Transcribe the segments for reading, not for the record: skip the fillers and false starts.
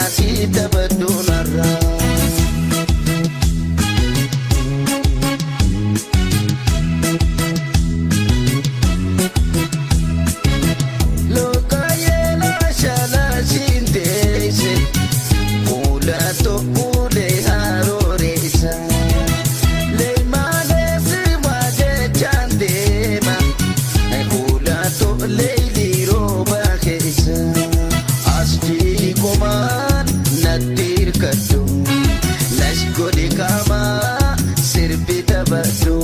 Dhangalaasii taphadhu narraa. Lokaayee laashaalaashiin teesse fuula tokkuulee harooreessa. Leemaalee simaa jechaan deema fuula tollee rooba keessa. Asii komaan natti hirkadhu lash godhi qaamaa sirbi taphadhu.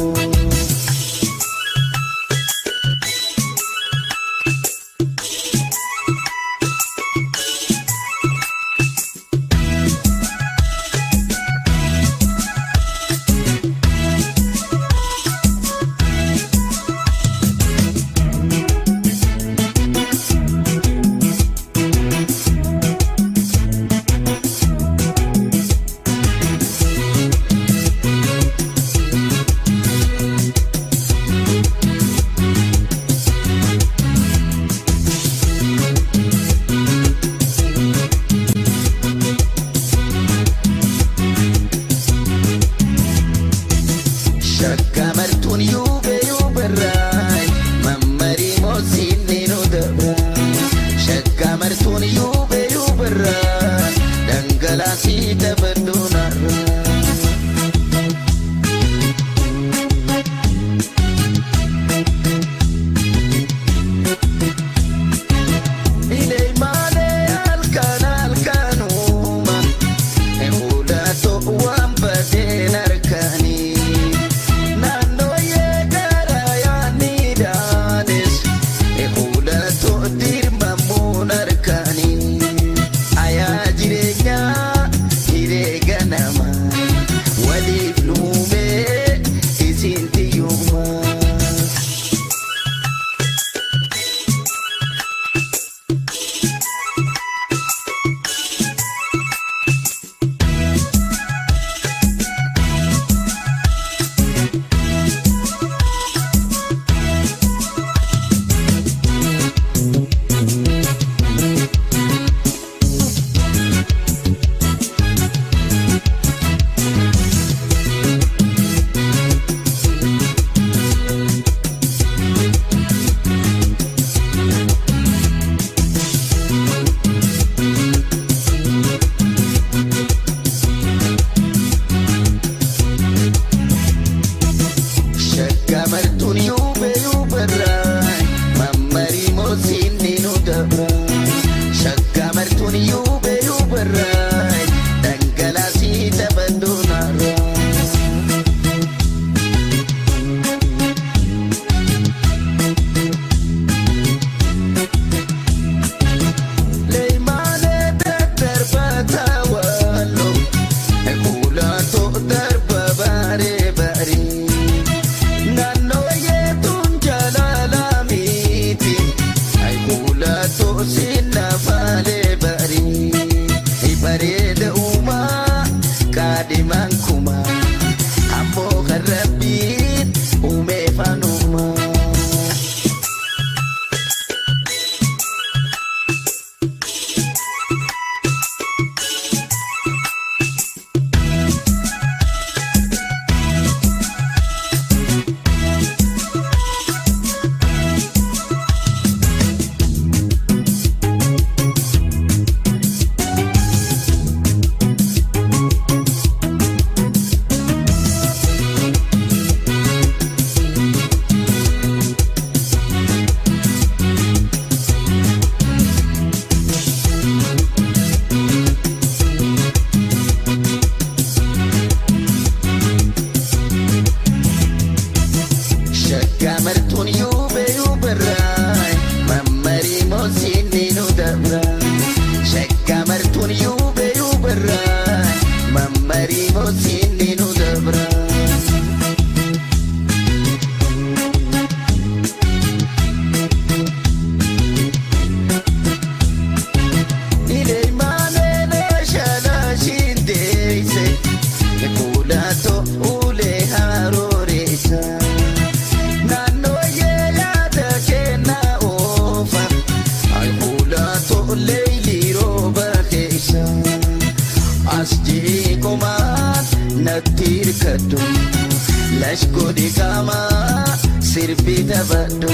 Shakkamartuun yuubee yuuberraay mammarii moosiin ni dabra. Shakkamartuun yuubee yuuberraay dhangalaasii taphadhu narraa. Ileemaalee halkan halkanuma fuula waan badeen harkanii. Naannooyee gara yaadni daanes fuula dirmamuun harkanii. Ayaa jireenyaa Hirkadhu, lash godhi qaamaa sirbii taphadhu.